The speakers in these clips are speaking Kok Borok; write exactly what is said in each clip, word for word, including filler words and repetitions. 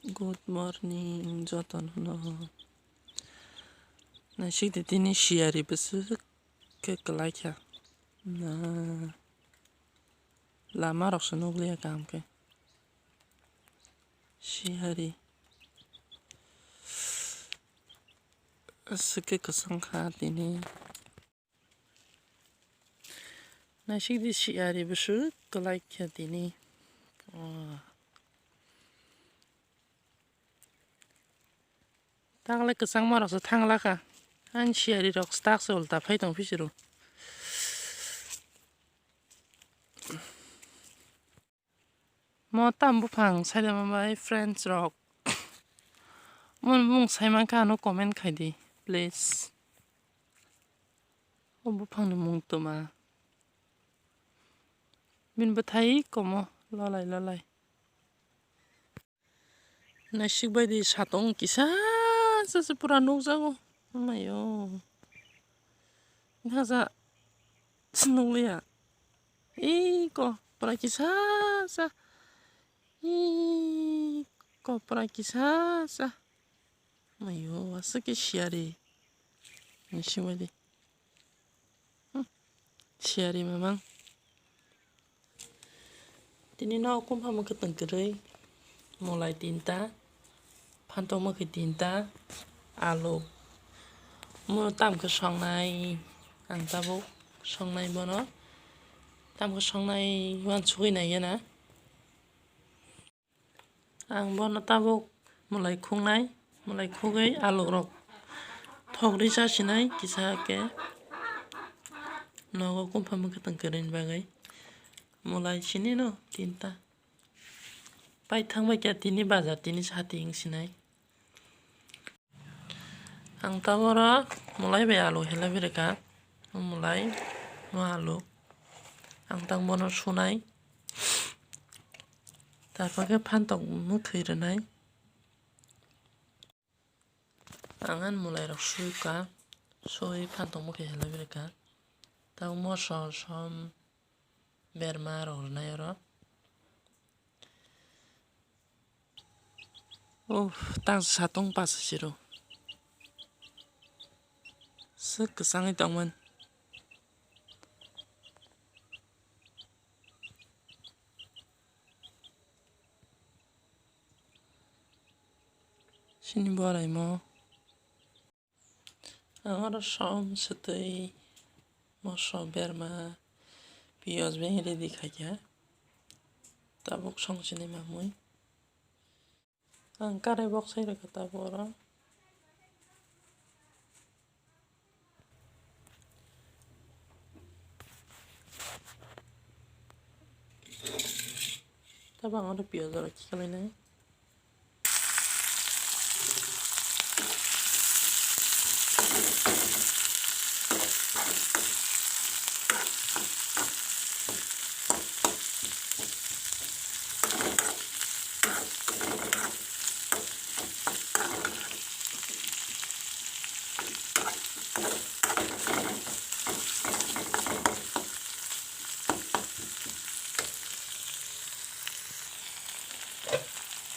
Good morning, jotono no. Naisik di tini siyari bwswk khe kwlai kha. Na lama rok se nukliya kaham khe. Siyari aswk khe kwchang kha tini. Naisik di siyari bwswk kwlai kha tini. Oh. Tanglai kwchangma rok se thangla kha. Ani siyari rok stak se ulta phai tong phisiru. Mo tam buphang saida ma bai friends rok. Mo bung sai man kha ano comment khai di please. O buphang ni mung toma. Bini bwthai komo lolai lolai. Naisik bai di satong kisa sa se pura nukjago. Amayo. Haja nukliya. Iko pura kisa sa. Iko pura kisa sa. Amayo, aswk khe siyari. Naisik bai di. Hmm. Siyari mamang. Tini no kumpha mwkhwtwng kwrwi, mulai tinta, phantok mwkhwi tinta, alu. Mo tamkhe songnai, ang tabuk songnai bono. Tamkhe songnai uansugwi naiya na. Ang bono tabuk mulai khuknai, mulai khugwi alu rok thok ri chasinai kisa khe nogo kumpha mwkhwtwng kwrwini bagwi. Mulai sini no tinta. Paithang bai khe tini bazar tini sati wng sinai. Ang tabuk oro mulai bai alu helai bai rwkha. O mulai, o alu. Ang tang bono sunai. Tarpor khe phantok mwkhwi rwnai. Ang ani mulai rok sukha. Sui phantok mwkhwi helai bai rwkha. Tang moso som berma rok rwnai oro. Uff, tang satong pasa siro. Swk kwchangwi tongmani. Sini boraimo. Ang oro som swtwi moso berma piyaj bai ready khaikha. Tabuk songchini mamwi. Ang karai boksai rwkha tabuk oro. Tabuk ang oro piyaj oro khiklainai.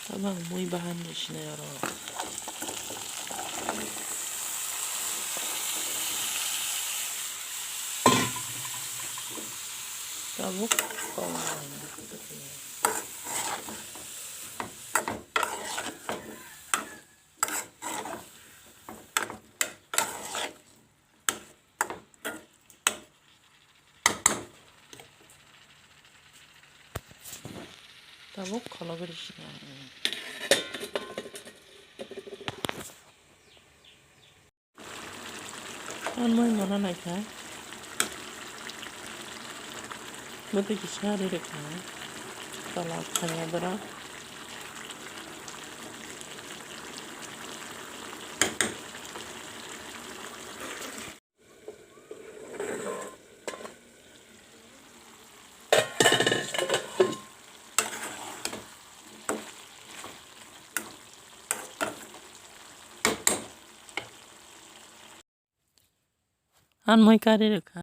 Tabang mui bahan ni sinai oro. Tabuk kong. Tabuk kholobwi rwsina. Ang moi mona naikha. Bwtwi kisa ri rwkha. Tola thangya borok. Ang moi kari rwkha.